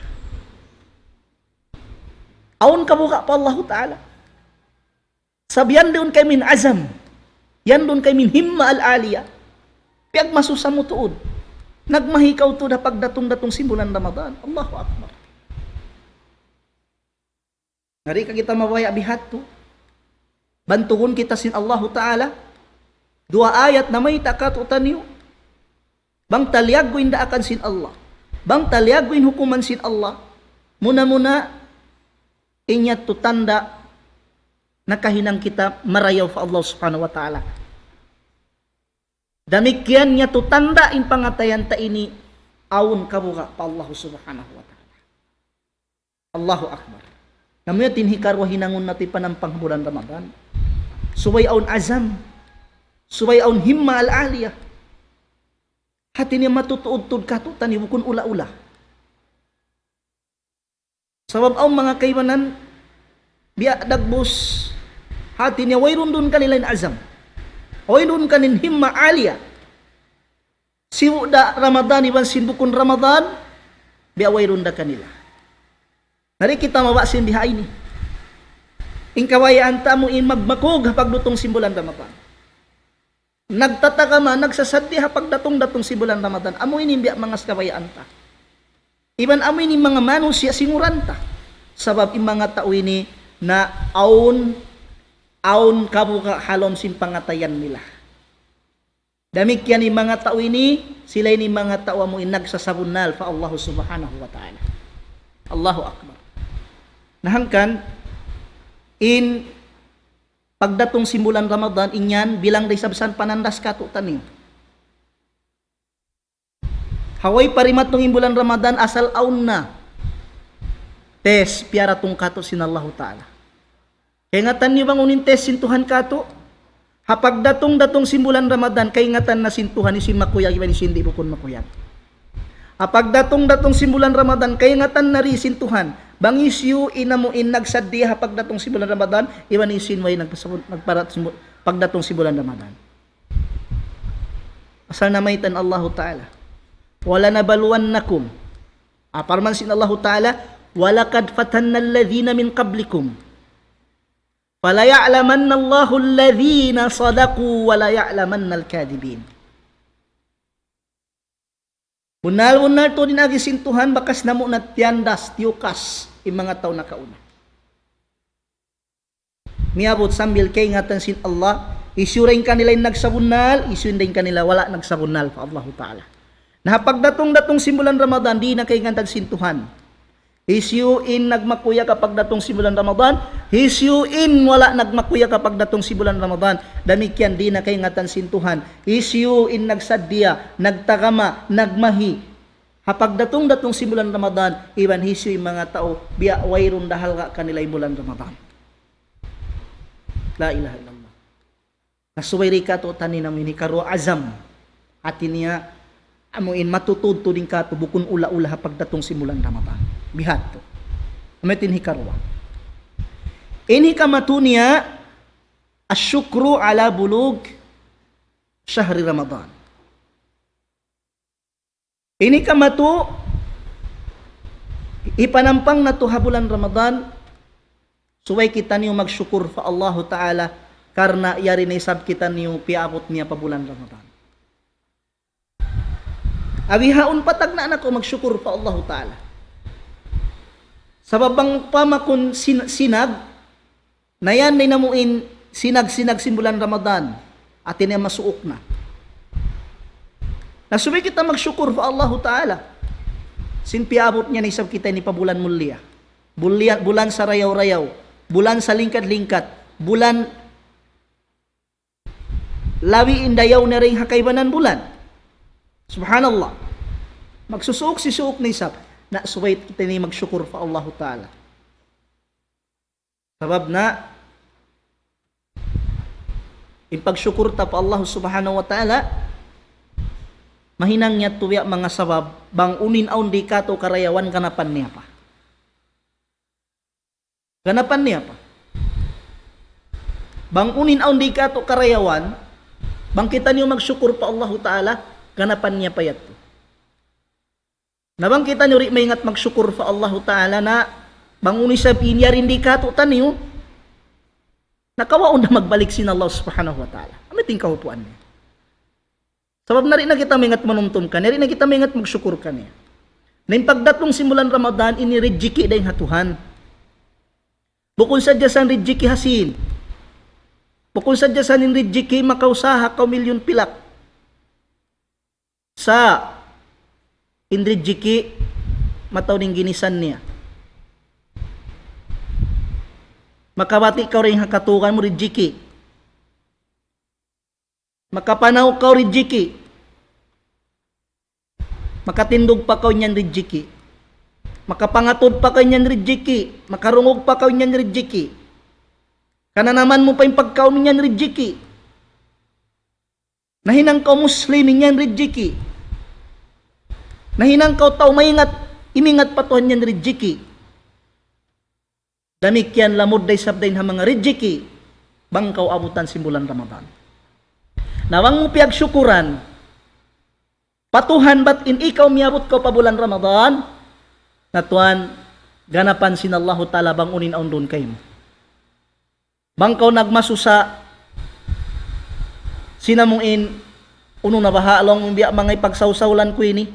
Awn kabuga' pa Allahu Ta'ala. Sabab yan duun kaymu in azam. Yan duun kaymu in himma al-aliyah. Piyagmasusa mu tuud. Nagmahi kaw tuud ha pagdatung-datung sin bulan Ramadan. Allahu Akbar. Na di' ka kita mabaya' bihadtu. Bantugun kita sin Allahu Ta'ala. Duwa ayat namayta' katu'taniyu. Bang ta liyaggu' in daakan sin Allah, bang ta liyaggu' in hukuman sin Allah, muna-muna, in yadtu tanda' nakahinang kita marayaw pa Allah Subhanahu wa Ta'ala. Damikkiyan yadtu tanda' in pangatayan ta ini awn kabuga' pa Allah Subhanahu wa Ta'ala. Allahu Akbar. Na amu yan in hikaruwa hinangun natu' panampang bulan Ramadan. Subay awn azam. Subay awn himma al-aliyah. Hati niya matutuud-tuud katu'taniyu bukun ula-ula. Sabab awn manga kaibanan, biya' dagbus, hati niya wayruun duun kanila in azam. Wayruun kanila in himma aliyah. Sibu' da Ramadan iban sin bukun Ramadan, biya' wayruun da kanila. Na di' kita mabaya' sin bihaini. In kabayaan ta amu in magmakug ha pagdatung sin bulan Ramadan. Nagtatagama, nagsasaddiya ha pagdatung-datung sin bulan Ramadan. Amu ini in biya' manga kabayaan ta. Iban amu ini in manga manusiya' singuran ta. Sabab in manga tau ini na awn, awn kabuga' ha lawm sin pangatayan nila. Damikkiyan in manga tau ini, sila ini manga tau amu in nagsasabunnal pa Allah Subhanahu wa Ta'ala. Allahu Akbar. Na hangkan, in pagdatung sin bulan Ramadan, in yan, bilang da isab sin panandas katu'taniyu. Ha way pa dimatung in bulan Ramadan, asal awn na test piyaratung katu' sin Allahu Ta'ala. Kaingatan niyu bang unu in test sin Tuhan katu'? Ha pagdatung-datung sin bulan Ramadan, kaingatan na sin Tuhan hisiyu in makuyag iban hisiyu in di' bukun makuyag. Ha pagdatung-datung sin bulan Ramadan, kaingatan na ri sin Tuhan bang hisiyu in amu in nagsaddiya ha pagdatung sin bulan Ramadan, iban hisiyu in way nagpasabun-, nagparat sin bu-, pagdatung sin bulan Ramadan. Asal namayta' in Allahu Ta'ala, ولنبلونكم. Ah, parman sin Allahu Ta'ala, ولقد فتنا الذين من قبلكم فليعلمن الله الذين صدقوا وليعلمن الكاذبين. Bunnal-bunnal tuud in agi sin Tuhan, bakas namu' na tiyandas, tiyukas, in manga tau nakauna. Miyabut sambil kaingatan sin Allah, hisiyu dayn kanila in nagsabunnal, hisiyu dayn kanila wala' nagsabunnal pa Allahu Ta'ala. Na ha pagdatung-datung sin bulan Ramadan, di' na kaingatan sin Tuhan hisiyu in nagmakuyag ha pagdatung sin bulan Ramadan, hisiyu in wala' nagmakuyag ha pagdatung sin bulan Ramadan. Damikkiyan di' na kaingatan sin Tuhan hisiyu in nagsaddiya, nagtagama, nagmahi ha pagdatung-datung sin bulan Ramadan, iban hisiyu in manga tau biya' wayruun da halga' kanila in bulan Ramadan. La ilaha illallah. Na subay di' katu'taniyu na amu ini hikaruwa azam. Hati niya, amu in matutuud-tuud in katu' bukun ula-ula ha pagdatung sin bulan Ramadan. Bihadtu. Amu in hikaruwa. In hikamatu niya, الشكر على بلوغ شهر رمضان. Ini kamatu, hipanampang natu' ha bulan Ramadan, subay kitaniyu magsukur pa Allahu Ta'ala, karna' yari na isab kitaniyu piyaabut niya pa bulan Ramadan. Abi haun patagna' na kaw magsukur pa Allahu Ta'ala. Sabab bang pamakun sin-, sinag, Na yan na in amu in sinag-sinag sin bulan Ramadan. Hati niya masuuk na. Na subay kita magsukur pa Allahu Ta'ala. Sin piyaabut niya na isab kita ini pa bulan mulia. Bulia-, bulan sarayaw-rayaw. Bulan salingkat-lingkat. Bulan labi in dayaw niya dayn ha kaibanan bulan. Subhanallah. Magsusuuk-sisuuk na isab. Na subay kita ini magsukur pa Allahu Ta'ala. Sabab na, in pagsukur ta pa Allah Subhanahu wa Ta'ala, mahinang niya tuya manga sabab, bang unu in awn di katu' karayawan, ganapan niya pa. Ganapan niya pa. Bang unu in awn di katu' karayawan, bang kitaniyu magsukur pa Allahu Ta'ala, ganapan niya pa yadtu. Na bang kitaniyu di' maingat magsukur pa Allahu Ta'ala na bang unu isab in yari di katu' taniyu, na kawaun na magbalik sin Allah Subhanahu wa Ta'ala. Amu in tingkaupuan niya. Sabab na di' na kita maingat manumtum kaniya, di' na kita maingat magsukur kaniya. Na in pagdatung sin bulan Ramadan, ini rijiki dayn ha Tuhan. Bukun sadja sa in rijiki ha sīn. Bukun sadja sa in rijiki makausaha kaw milyun pilak. Sa' in rijiki mataud in ginisan niya. Makabati' kaw dayn ha katugan mu, rijiki. Makapanaw kaw, rijiki. Makatindug pa kaw, in yan rijiki. Makapangatud pa kaw, in yan rijiki. Makarungug pa kaw, in yan rijiki. Kananaman mu pa in pagkaun, in yan rijiki. Nahinang kaw Muslim, in yan rijiki. Nahinang kaw tau maingat, imingat pa Tuhan, in yan rijiki. Damikkiyan lamud da isab dayn ha manga rijiki bang kaw abutan sin bulan Ramadan. Na bang mu piyagsukuran pa Tuhan bat in ikaw miyabut kaw pa bulan Ramadan, na tuwan, ganapan sin Allahu Ta'ala bang unu in awn duun kaymu. Bang kaw nagmasusa, sin amu in, unu na baha' laung biya' manga ipagsawsawlan ku ini.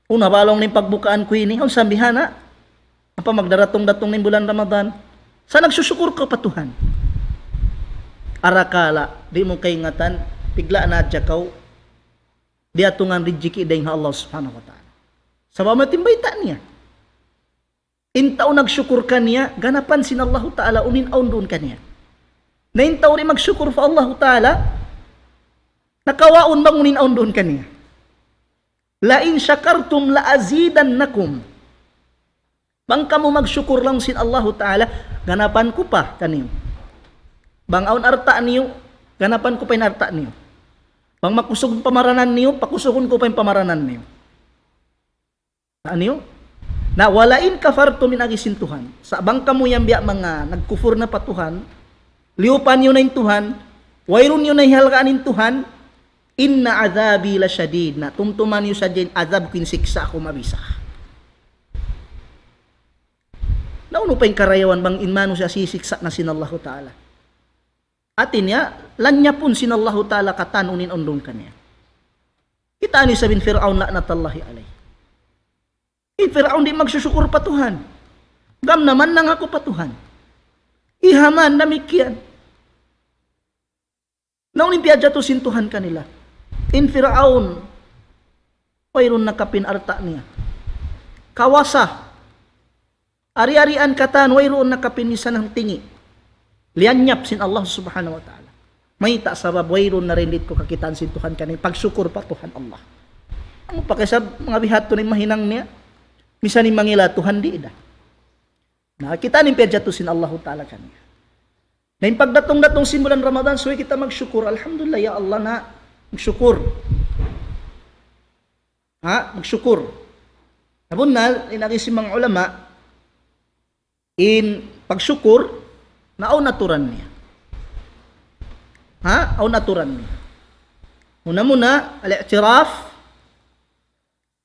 Unu na baha' laung in pagbukaan ku ini. Awn sambihan na. Apa magdaratung-datung na in bulan Ramadan. Sa' nagsusukur kaw pa Tuhan. Arakala', di' mu kaingatan, pigla' na hadja kaw, diyatungan rijiki dayn ha Allah Subhanahu wa Ta'ala. Sabab amu in bayta' niya. In tau nagsukur kaniya, ganapan sin Allahu Ta'ala unu in awn duun kaniya. Na in tau di' magsukur pa Allahu Ta'ala, na kawaun bang unu in awn duun kaniya. لئن شكرتم لأزيدنكم. Bang kamu magsukur laung sin Allahu Ta'ala, ganapan ku pa kaniyu. Bang awn alta' niyu, ganapan ku pa in alta' niyu. Bang makusug in pamaranan niyu, pakusugun ku pa in pamaranan niyu. Aniyu? Na, ولئن كفرتم, in agi sin Tuhan. Sa' bang kamu yan biya' manga nagkufur na pa Tuhan, liyupan niyu na in Tuhan, wayruun niyu na hihalgaan in Tuhan, إن عذابي لشديد. Na, tumtuma niyu sadja in adhab ku, in siksa' ku mabisa'. Na unu pa in karayawan bang in manusiya' sisiksa' na sin Allahu Ta'ala. Hati niya, lanyapun sin Allahu Ta'ala katan unu in awn duun kaniya. Kitaa niyu isab in Fir'aun لعنة الله عليه. In Fir'aun di' magsusukur pa Tuhan. Gam naman nangaku pa Tuhan. Hi Haman damikkiyan. Na unu in piyajatu sin Tuhan kanila. In Fir'aun, wayruun na kapin alta' niya. Kawasa. Ari-arian katan, wayruun na kapin misan hangtingi'. Liyanyap sin Allah Subhanahu wa Ta'ala. Mayta'? Sabab wayruun na dayn didtu kakitaan sin Tuhan kaniya, pagsukur pa Tuhan Allah. Amu pa kay isab manga biya' hādtu na in mahinang niya. Misan in mangila Tuhan di' da. Na, kitaa niyu in piyajatu sin Allahu Ta'ala kaniya. Na in pagdatung-datung sin bulan Ramadan, subay kita magsukur. Alhamdulillah, ya Allah, na magsukur. Ha? Magsukur. Na bunnal, in agi sin manga ulama, in pagsukur, na awn aturan niya. Ha? Awn aturan niya. Muna-muna, الاعتراف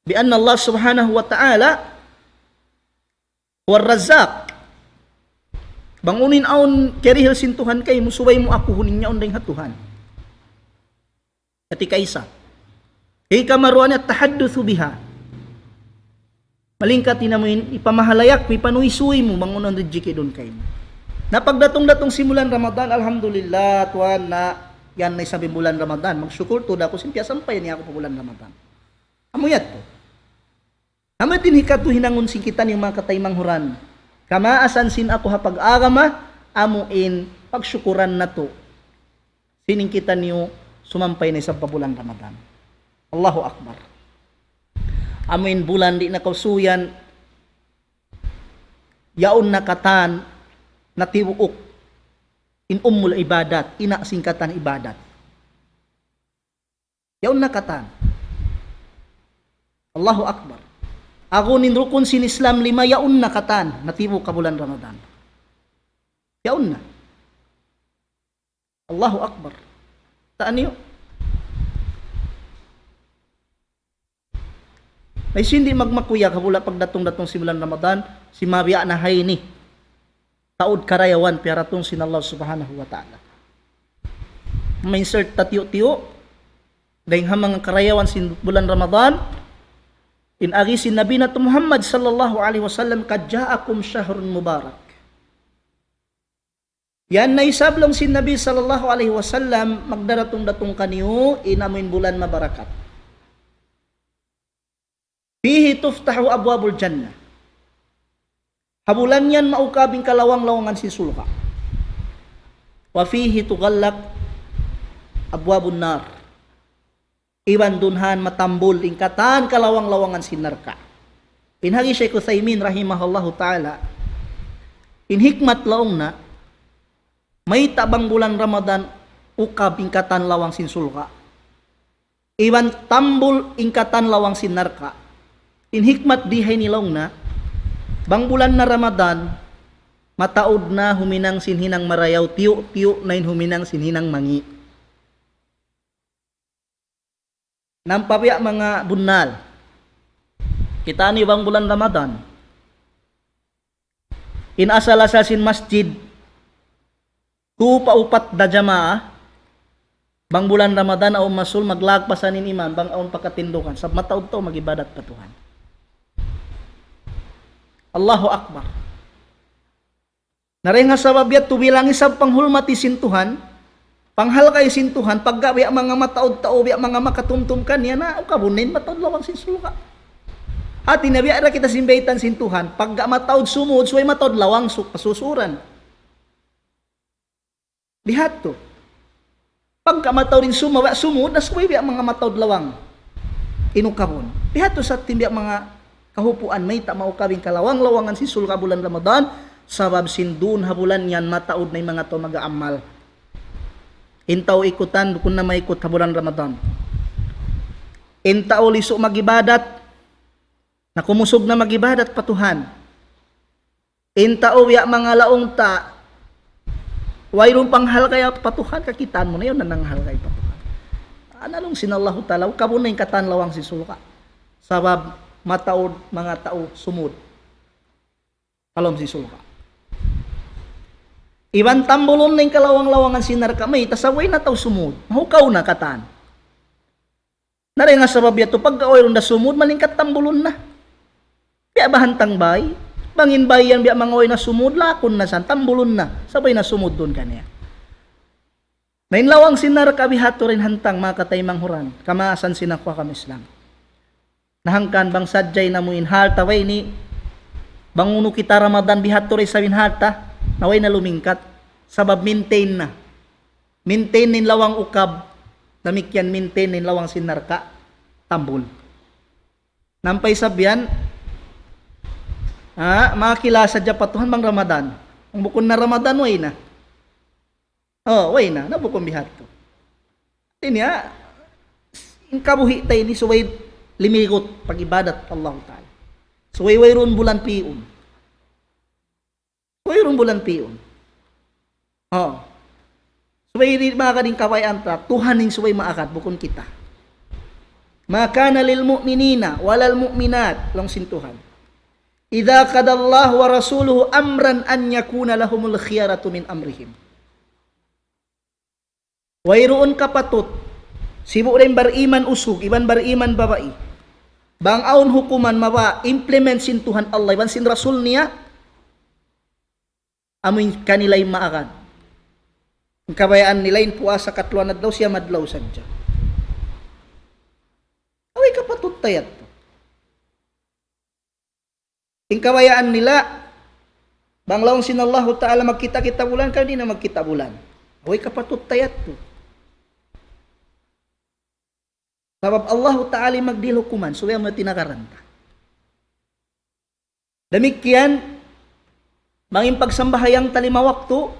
بأن الله سبحانه وتعالى هو الرزاق. Bang unu in awn kiyarihil sin Tuhan kaymu, subay mu akuhun in yaun dayn ha Tuhan. Hati kaisa. Hikaruwa niya, التحدث بها. Malingkat in amu in ipamahalayak mu, ipanuysuy mu, bang unu in rijiki duun kaymu. Na pagdatung-datung sin bulan Ramadan, alhamdulillah, Tuhan, na yan na isab in bulan Ramadan. Magsyukur tuud aku sin piyasampay niya aku pa bulan Ramadan. Amu yadtu. Amu yadtu in hikatu hinangun sin kitaniyu manga kataymanghuran. Kamaasan sin aku ha pag-agama, amu in pagsyukuran natu'. Sin in kitaniyu sumampay na isab pa bulan Ramadan. Allahu Akbar. Amu in bulan di' na kausuyan, yaun na katan, natibuuk. In ummul ibadat, ina' sin katan ibadat. Yaun na katan. Allahu Akbar. Agun in rukun sin Islam lima, yaun na katan, natibuuk ha bulan Ramadan. Yaun na. Allahu Akbar. Taan niyu. Ay, sin di' magmakuyag ha bula pagdatung-datung sin bulan Ramadan, sin mabiya' na ha ini. Taud karayawan piyaratung sin Allah Subhanahu wa Ta'ala. Ma-insert ta tiyu'-tiyu', dayng ha manga karayawan sin bulan Ramadan, in agi sin Nabi natu' Muhammad sallallahu alayhi wasallam, قد جاءكم شهر مبارك. Yan na isab laung sin Nabi sallallahu alayhi wasallam, magdaratung-datung kaniyu, in amuin bulan mabarakat. فيه تفتح أبواب الجنة. Ha bulan yan maukab in kalawang-lawangan sin surga'. وفيه تغلق أبواب النار. Iban duun han matambul in katan kalawang-lawangan sin narka'. In agi Shaykh Uthaymin rahimahullahu ta'ala, in hikmat laung niya, mayta' bang bulan Ramadan ukab in katan lawang sin surga'. Iban tambul in katan lawang sin narka'. In hikmat di ha ini laung niya, bang bulan na Ramadan, mataud na huminang sin hinang marayaw, tiyu'-tiyu' na in huminang sin hinang mangi'. Nampa biya' manga bunnal. Kita' niyu bang bulan Ramadan. In asal-asal sin masjid, tu pa upat da jamaa, bang bulan Ramadan, awn masul, maglagpasan in imam, bang awn pa katindugan, sabab mataud tau mag-ibadat pa Tuhan. Allahu Akbar. Na dayng ha sabab yadtu bilang isab panghulmati sin Tuhan, panghalgay sin Tuhan, pagga biya' manga mataud tau, biya' manga makatumtum kaniya na, ukabun na in mataud lawang sin surga'. Hati niya biya' da kita sin baytaan sin Tuhan, pagga mataud sumud, subay mataud lawang su-, pasusuran. Bihadtu. Pagka mataud in sumud, subay biya' manga mataud lawang in ukabun. Bihadtu sa' in biya' manga kahupuan mayta' maukab in kalawang-lawangan sin surga' bulan Ramadan, sabab sin duun ha bulan yan mataud na in manga tau mag-aamal. In tau ikutan, bukun na maikut ha bulan Ramadan. In tau lisu' mag-ibadat, na kumusug na mag-ibadat pa Tuhan. In tau biya' manga laung ta, wayruun panghalgay pa Tuhan, kakitaan mu na yan, nananghalgay pa Tuhan. Ana laung sin Allahu Ta'ala, ukabun na in katan lawang sin surga'. Sabab mataud manga tau sumud ha lawm sin surga'. Iban tambulun na in kalawang-lawangan sin narka', mayta' sabab way na tau sumud. Mahukaw na katan. Na dayng ha sabab yadtu pagka wayruun da sumud, malingkat tambulun na. Biya' ba hantang bay? Bang in bay yan biya' manga way na sumud, lakun na san, tambulun na. Sabab way na sumud duun kaniya. Na in lawang sin narka' bihadtu da in hantang manga kataymanghuran, kamaasan sin aku ha agama Islam. Na hangkan bang sadja in amu in halta way ni, bang unu kita Ramadan bihadtu da isab in halta, na way na lumingkat. Sabab maintain na. Maintain in lawang ukab, damikkiyan maintain in lawang sin narka', tambul. Na ampa isab yan, ha, makakila sadja pa Tuhan bang Ramadan. Bang bukun na Ramadan, way na. Oh, way na, na bukun bihadtu. Hati niya, in kabuhi' ta ini subay limigut pag-ibadat pa Allahu Ta'ala. Subay wayruun bulan pi'un. Wayruun bulan pi'un. Oh. Subay di' maagad in kabayaan ta, Tuhan in subay maagad, bukun kita. ما كان للمؤمنين ولا المؤمنات, laung sin Tuhan. إذا قضى الله ورسوله أمرا أن يكون لهم الخيرة من أمرهم. Wayruun kapatut, sibu' da in bariman usug, iban bariman babai. Bang awn hukuman mabaya' implement sin Tuhan Allah, iban sin Rasul niya, amu in kanila in maagad. In kabayaan nila in puasa katluan adlaw, siyam adlaw sadja. Way kapatut ta yadtu. In kabayaan nila, bang laung sin Allahu Ta'ala magkita' kita bulan, kaw di' na magkita' bulan. Way kapatut ta yadtu. Sabab Allahu Ta'ala in magdihil hukuman, subay amu in tinakaran ta. Damikkiyan, bang in pagsambahayang ta lima waktu,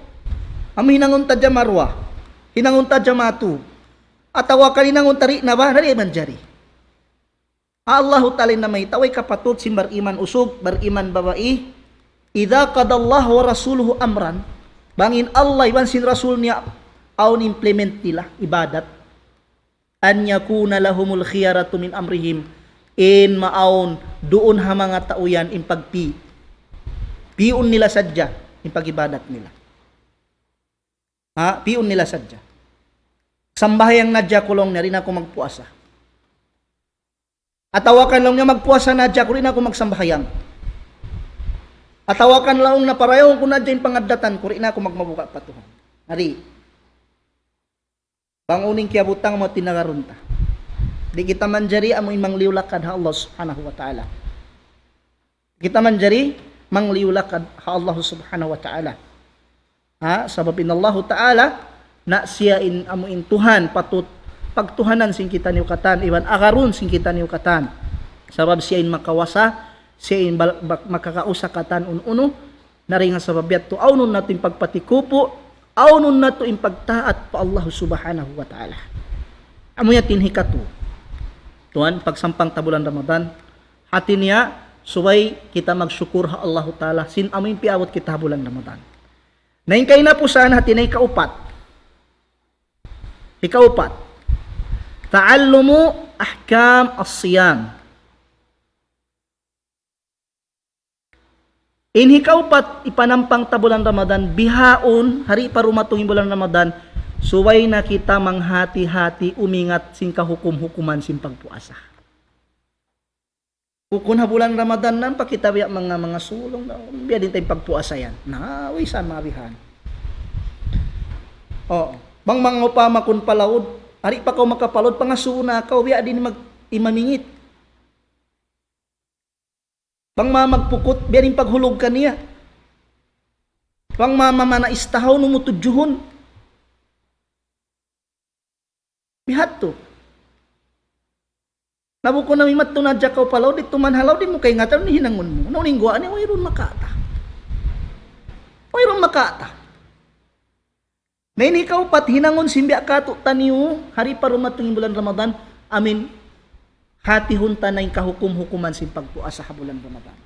amu hinangun ta jama' duwa, hinangun ta jama' tū, atawa kan hinangun ta di' na ba, na di' manjari. Allahu Ta'ala in namayta', way kapatut sin bariman usug, bariman babai, إذا قضى الله ورسوله أمرا, bang in Allah iban sin Rasul niya awn implement nila, ibadat, أن يكون لهم الخيرة من أمرهم, in maawn duun ha manga tau yan in pagpi-, piun nila sadja in pag-ibadat nila. Ha? Piun nila sadja. Sambahayang na hadja aku laung niya, di' na aku magpuasa. Atawa kan laung niya magpuasa na hadja aku, di' na aku magsambahayang. Atawa kan laung niya parayawun ku na hadja in pangaddatan ku, di' na aku magmabuga' pa Tuhan. Na di'. Bang unu in kiyabutang mu, tinagarun ta. Di' kita manjari amu in mangliyu lakad ha Allah Subhanahu wa Ta'ala. Kita manjari mangliyu lakad ha Allah Subhanahu wa Ta'ala. Ha? Sabab in Allahu Ta'ala, na siya in amu in Tuhan, patut pagtuhanan sin kitaniyu katan, iban agarun sin kitaniyu katan. Sabab siya in makawasa, siya in bal-, bak-, makakausa katan unu-unu, na dayn ha sabab yadtu, awnun natu' in pagpatikupu', awnun natu' in pagtaat pa Allah Subhanahu wa Ta'ala. Amu yadtu in hikatū. Tuwan, pagsampang ta bulan Ramadan, hati niya, subay kita magsukur ha Allahu Ta'ala, sin amu in piyaabut kita ha bulan Ramadan. Na in kahinapusan, hati niya hikaupat. Hikaupat. تعلم أحكام الصيام. In hikaupat, ipanampang ta bulan Ramadan, bihaun, ha di' pa dumatung in bulan Ramadan, subay na kita manghati-hati umingat sin kahukum-hukuman sin pagpuasa. Bukun ha bulan Ramadan na, ampa kita biya' manga, manga sulung na, biya' diin ta in pagpuasa yan. Na, way sa mabihan. Oo. Bang manga upama kun palaud, di' pa kaw makapalaud, pangasubu na kaw, biya' diin mag-, imamingit. Bang ma magpukut, biya' diin paghulug kaniya. Bang ma mamana istahaw, nu mu tudjuhun. Bihadtu. Na bukun na mimadtu na hadja kaw palaud, didtu man ha laud, di' mu kaingatan in hinangun mu. Na unu in guwa' niya, wayruun makawa' ta. Wayruun makawa' ta. Na in hikaupat, hinangun sin biya' katu'taniyu, ha di' pa dumatung in bulan Ramadan, amu in hatihun ta na in kahukum-hukuman sin pagpuasa ha bulan Ramadan.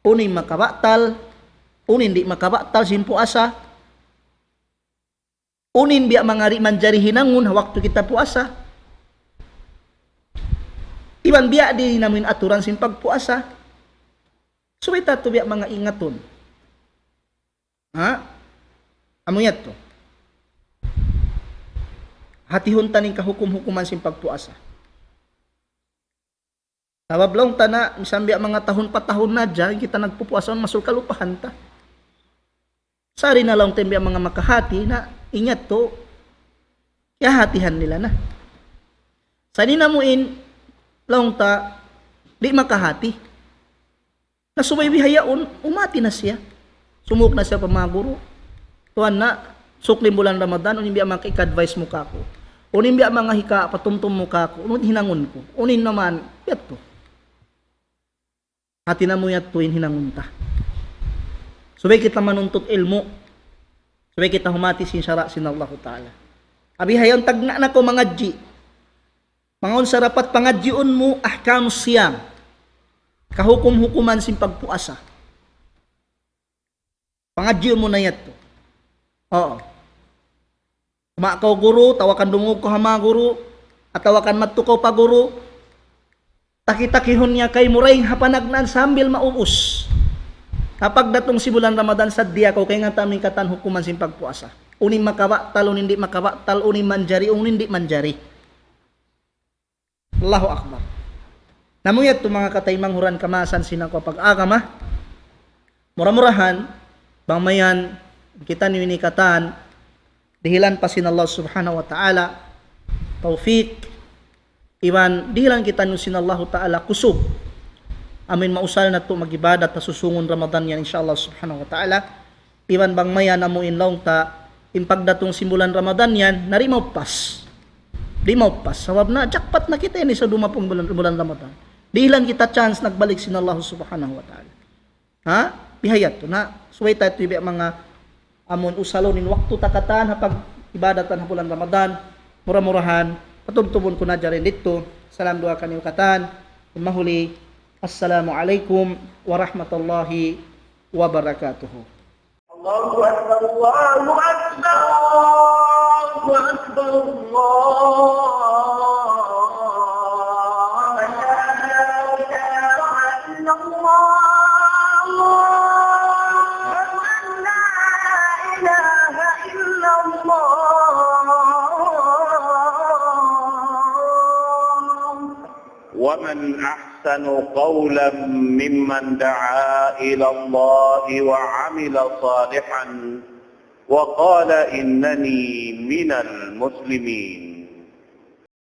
Unu in makabatal, unu in di' makabatal sin puasa, unu in biya' manga di' manjari hinangun ha waktu kita puasa. Iban biya' diin amu in aturan sin pagpuasa. Subay ta tuud biya' manga ingatun. Ha? Amu yadtu. Hatihun ta in kahukum-hukuman sin pagpuasa. Sabab laung ta na, misan biya' manga tahun pa tahun na hadja, kita nagpupuasa, masul kalupahan ta. Sari na laung ta in biya' manga makahati na, in yadtu, kiyahatihan nila na. Sa' in amu in, laung ta, di' makahati. Na subay bihaun, umati na siya. Sumuk na siya pa manga guru. Tuwan na, sukli in bulan Ramadan, unu in biya' manga ika-advise mu kāku'. Unu in biya' manga hika patumtum mu kāku'. Unu in hinangun ku. Unu in naman, yadtu. Hati niya amu yadtu in hinangun ta. Subay kita manuntut ilmu'. Subay kita humati sin sara' sin Allahu Ta'ala. Bihaun tagna' na kaw mangadji'. Bang awn sa dapat pangadjiun mu, ahkamus siyam. Kahukum-hukuman sin pagpuasa. Pangadjiun mu na yadtu. Oo. Kuma' kaw guru, atawa kan dumungug kaw ha manga guru, atawa kan madtu kaw pa guru, taki-takihun niya kaymu dayn ha panagnaan sambil maubus. Na pagdatung sin bulan Ramadan, sadja kaw kaingatan mu in katan hukuman sin pagpuasa. Unu in makabatal, unu in di' makabatal, unu in manjari, unu in di' manjari. Allahu Akbar. Na amu yadtu manga kataymanghuran kamaasan sin aku ha pag-agama. Mura-murahan, bang mayan kitaniyu ini katan, dihilan pa sin Allah Subhanahu wa Ta'ala tawfik, iban dihilan kitaniyu sin Allah Ta'ala kusug. Amuin mausal natu' mag-ibadat ha susungun Ramadan yan, insya Allah Subhanahu wa Ta'ala. Iban bang mayan amu in laung ta, in pagdatung sin bulan Ramadan yan, na di' maupas. Di' maupas. Sabab na, jackpot na kita ini sa dumapung bulan, bulan Ramadan. Dihilan kita chance nagbalik sin Allah Subhanahu wa Ta'ala. Ha? Bihayat tu na. Subay ta itu biya' manga amun usalun in waktu ta katan ha pag-ibadatan ha bulan Ramadan. Mura-murahan, patumtumun ku na jari didtu. Salam duwaa kaniyu katan. Mahuli, Assalamu alaykum warahmatullahi wabarakatuh. الله أكبر، الله أكبر، الله أكبر، الله أكبر. لا إله إلا الله. أشهد أن لا إله إلا الله. ومن أحسن قولا ممن دعا إلى الله وعمل صالحا وقال إنني من المسلمين.